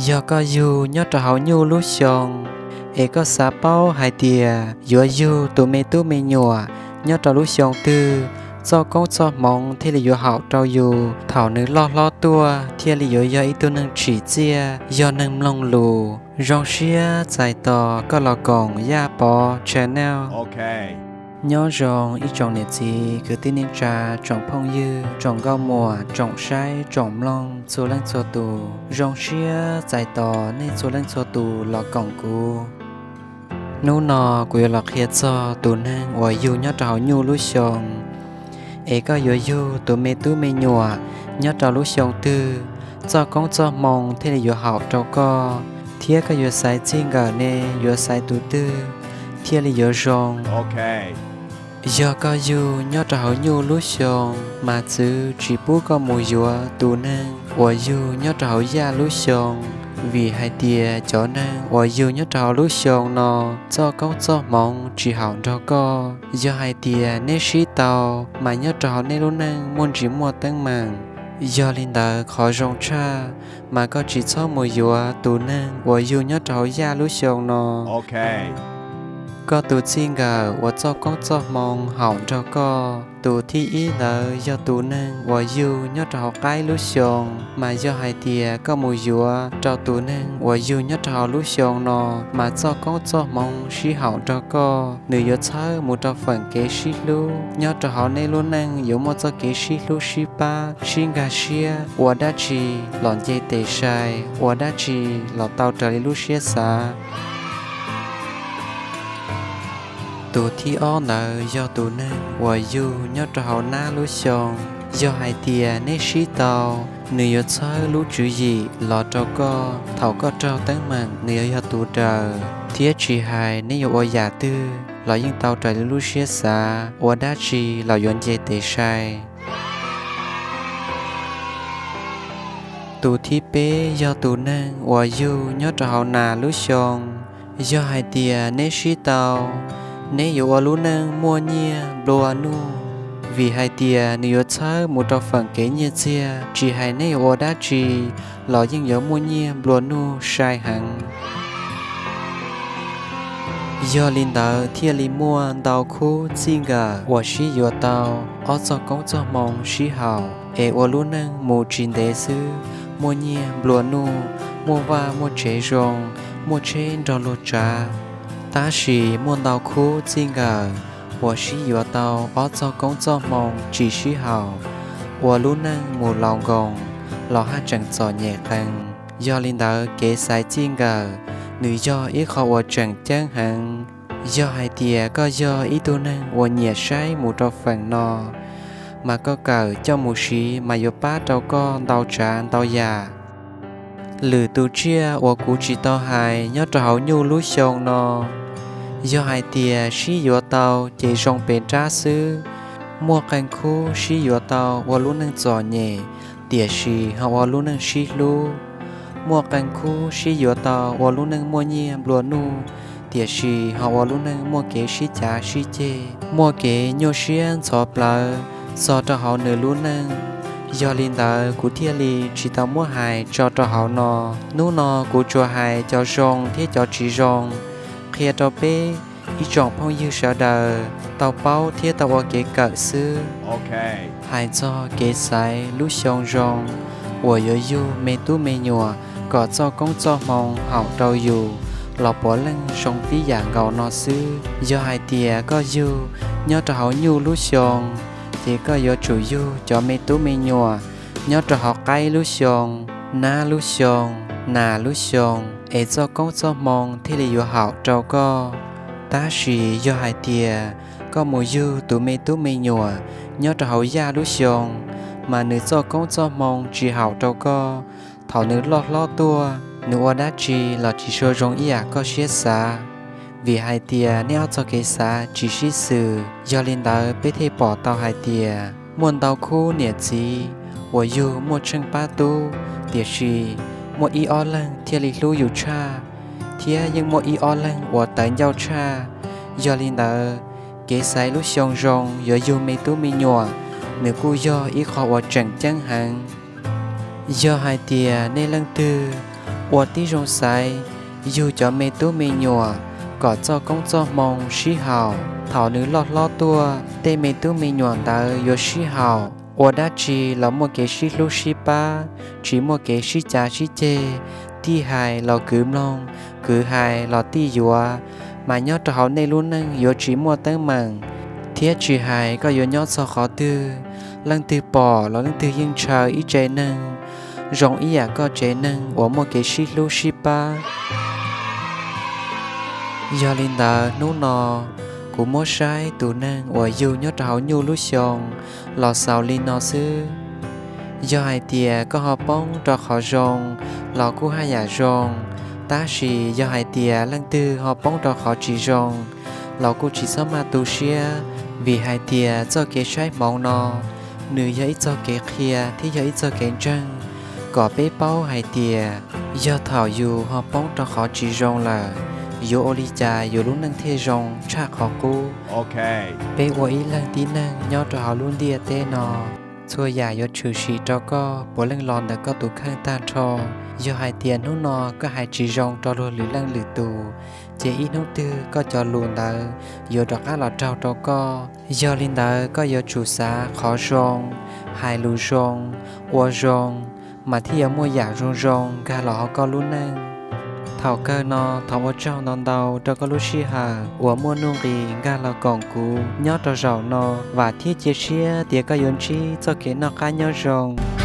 Yog koj yug nyob rau hauv nyuj lub xyoo, es koj xav paub hais tias yuav yug tus me tub me nyuam nyob rau lub xyoo twg, txoj koob txoj hmoov thiaj li yuav haum rau yus, thaum nws loj hlob tuaj thiaj li yuav yog ib tug neeg tsim txiaj, yog neeg mloog lus. Zoo siab txais tos koj los koom Yaj Pov Channel. Nyob zoo ib tsoom niam txiv kwv tij neej tsa, tsoom phooj ywg, tsoom nkauj muam, tsoom saib tsoom mloog txhua leej txhua tus, zoo siab txais tos nej txhua leej txhua tus los koom kuv. Hnub no kuv yuav los qhia txog tus neeg uas yug nyob rau hauv nyuj lub xyoo. Es koj yuav yug tus me tub me nyuam nyob rau lub xyoo twg, txoj koob txoj hmoo thiaj li yuav haum rau koj, thiab koj yuav xaiv txij nkawm ne yuav xaiv tus twg thiaj li yuav zoo? Yog koj yug nyob rau hauv nyuj lub xyoo, mas txwv tsis pub koj mus yuav tus neeg uas yug nyob rau hauv yaj lub xyoo, vim hais tias cov neeg uas yug nyob rau hauv lub xyoo no txoj koob txoj hmoov tsis haum nrog koj. Yog hais tias neb sib tau, mas nyob rau hauv nej lub neej muaj ntsis muaj teeb meem. Yog li ntawd qhov zoo tshaj, mas koj tsis txhob mus yuav tus neeg uas yug nyob rau hauv yaj lub xyoo no. Koj tus txij nkawm uas txoj koob txoj hmoo haum nrog koj, tus thib ib ntawd yog tus neeg uas yug nyob rau hauv qaib lub xyoo. Mas yog hais tias koj mus yuav rau tus neeg uas yug nyob rau hauv lub xyoo no, mas txoj koob txoj hmoo sib haum nrog koj, nws yuav txhawb mus rau feem kev sib hlub. Nyob rau hauv nej lub neej yuav muaj txoj kev sib hlub sib pab, sib nkag siab, ua dab tsi los nce tes sai, ua dab tsi los tau raws li lub siab xav. Tus thib ob ntawd yog tus neeg uas yug nyob rau hauv nab lub xyoo. Yog hais tias neb sib tau, nws yuav txhawb lub tswv yim los rau koj. Thaum koj raug teeb meem, nws yuav yog tus daws, thiab tsis hais neb yuav ua yam twg los yeej tau raws li lub siab xav, ua dab tsi los yuav nce tes sai. Tus thib peb yog tus neeg uas yug nyob rau hauv nas lub xyoo. Yog hais tias neb sib tau, neb yuav ua lub neej muaj nyiaj nplua nuj, vim hais tias nws yuav txhawb mus rau feem kev nyiaj txiag, tsis hais neb yuav ua dab tsi los yeej yuav muaj nyiaj nplua nuj sai heev. Yog li ntawd thiaj li muaj ntau khub txij nkawm uas sib yuav tau, ob txoj koob txoj hmoo sib haum, es ua lub neej mus tsis ntev xwb, muaj nyiaj nplua nuj, muaj vaj muaj tsev zoo, muaj tsheb nrog luag tsav. Tab sis muaj ntau khub txij nkawm uas sib yuav tau ob txoj koob txoj hmoo tsis sib haum, ua lub neej mus laus nkoos los haj tseem txom nyem qees. Yog li ntawd kev xaiv txij nkawm, nws yog ib qho uas tseem ceeb heev. Yog hais tias koj yog ib tug neeg uas nyiam saib mus rau feem no, mas koj kawm coj mus siv mas yuav pab rau koj ntau tsav ntau yam. Lwm tus tsiaj uas kuv tsis tau hais nyob rau hauv nyuj lub xyoo no, yog hais tias sib yuav tau ces zoo pes nrab xwb. Muaj qee khub sib yuav tau ua lub neej txom nyem, tiam sis ho ua lub neej sib hlub. Muaj qee khub sib yuav tau ua lub neej muaj nyiaj nplua nuj, tiam sis ho ua lub neej muaj kev sib cav sib ceg, muaj kev nyuaj siab ntxhov plawv txog rau hauv nws lub neej. Yog li ntawd kuv thiaj li tsis tau muab hais tso rau hauv no. Hnub no kuv tsuas hais cov zoo thiab cov tsis zoo qhia rau peb ib tsoom phooj ywg sawv daws tau paub thiab tau ua kev kawm xwb. Hais txog kev xaiv lub xyoo zoo uas yuav yug me tub me nyuam kom txoj koob txoj hmoo haum rau yus los puav leej zoo tib yam nkaus no xwb. Yog hais tias koj yug nyob rau hauv nyuj lub xyoo, ces koj yuav tsum yug cov me tub me nyuam nyob rau hauv qaib lub xyoo, nab lub xyoo, nas lub xyoo, es txoj koob txoj hmoo thiaj li yuav haum rau koj. Tab sis yog hais tias koj mus yug tus me tub me nyuam nyob rau hauv yaj lub xyoo, mas nws txoj koob txoj hmoo tsis haum rau koj, thaum nws loj hlob tuaj, nws ua dab tsi los tsis tshua zoo ib yam koj siab xav. Vim hais tias nej ob txoj kev xav tsis sib xws, yog li ntawd peb thiaj pom tau hais tias muaj ntau khub niam txiv uas yug muaj tsheej pab tub, tiam sis muaj ib ob leeg thiaj li hlub yus tshaj, thiab yeej muaj ib ob leeg uas tawv ncauj tshaj. Yog li ntawd, kev xaiv lub xyoo zoo yuav yug me tub me nyuam, nws kuj yog ib qho uas tseem ceeb heev. Yog hais tias nej leej twg Ua tib zoo xaiv, yug cov me tub me nyuam kom txoj koob txoj hmoo sib haum. Thaum nws loj hlob tuaj, tej me tub me nyuam ntawd yuav sib haum, ua dab tsi los muaj kev sib hlub sib pab, tsis muaj kev sib cav sib ceg. Tij hais los kwv mloog, kwv hais los tij yuav. Mas nyob rau hauv nej lub neej yuav tsis muaj teeb meem, thiab tsis hais koj yuav nyob txog qhov twg, leej twg pom los leej twg yeej ntshaw ib tsev neeg zoo ib yam koj tsev neeg uas muaj kev sib hlub sib pab. Yog li ntawd hnub no kuv muab saib tus neeg uas yug nyob rau hauv nyuj lub xyoo los xaus li no xwb. Yog hais tias koj ho poob rau qhov zoo los kuj haj yam zoo, tab sis yog hais tias leej twg ho poob rau qhov tsis zoo los kuj tsis txhob maj tu siab, vim hais tias txoj kev saib hmoov no nws yog ib txoj kev qhia thiab yog ib txoj kev ntseeg kom peb paub hais tias yog thaum yus ho poob rau qhov tsis zoo lawm, yuav ua li cas yus lub neej thiaj zoo tshaj qhov qub. Peb ua ib leeg tib neeg nyob rau hauv lub ntiaj teb no, txhua yam yuav tshwm sim rau koj puav leej los ntawm koj tus kheej tag nrho. Yog hais tias hnub no koj hais tsis zoo rau luag lwm leej lwm tus, ces ib hnub twg koj cov lus ntawd yuav rov qab los raug rau koj. Yog li ntawd koj yuav tsum xav qhov zoo, hais lus zoo, ua zoo, mas thiaj yuav muaj yam zoo zoo nkag los hauv koj lub neej. Thaum kawg no thov ua tsaug ntau ntau rau koj lub sij hawm uas muaj nuj nqis nkag los koom kuv nyob rau zaum no. Vam thiab cia siab tias koj yuav ntsib txoj kev noj qab nyob zoo.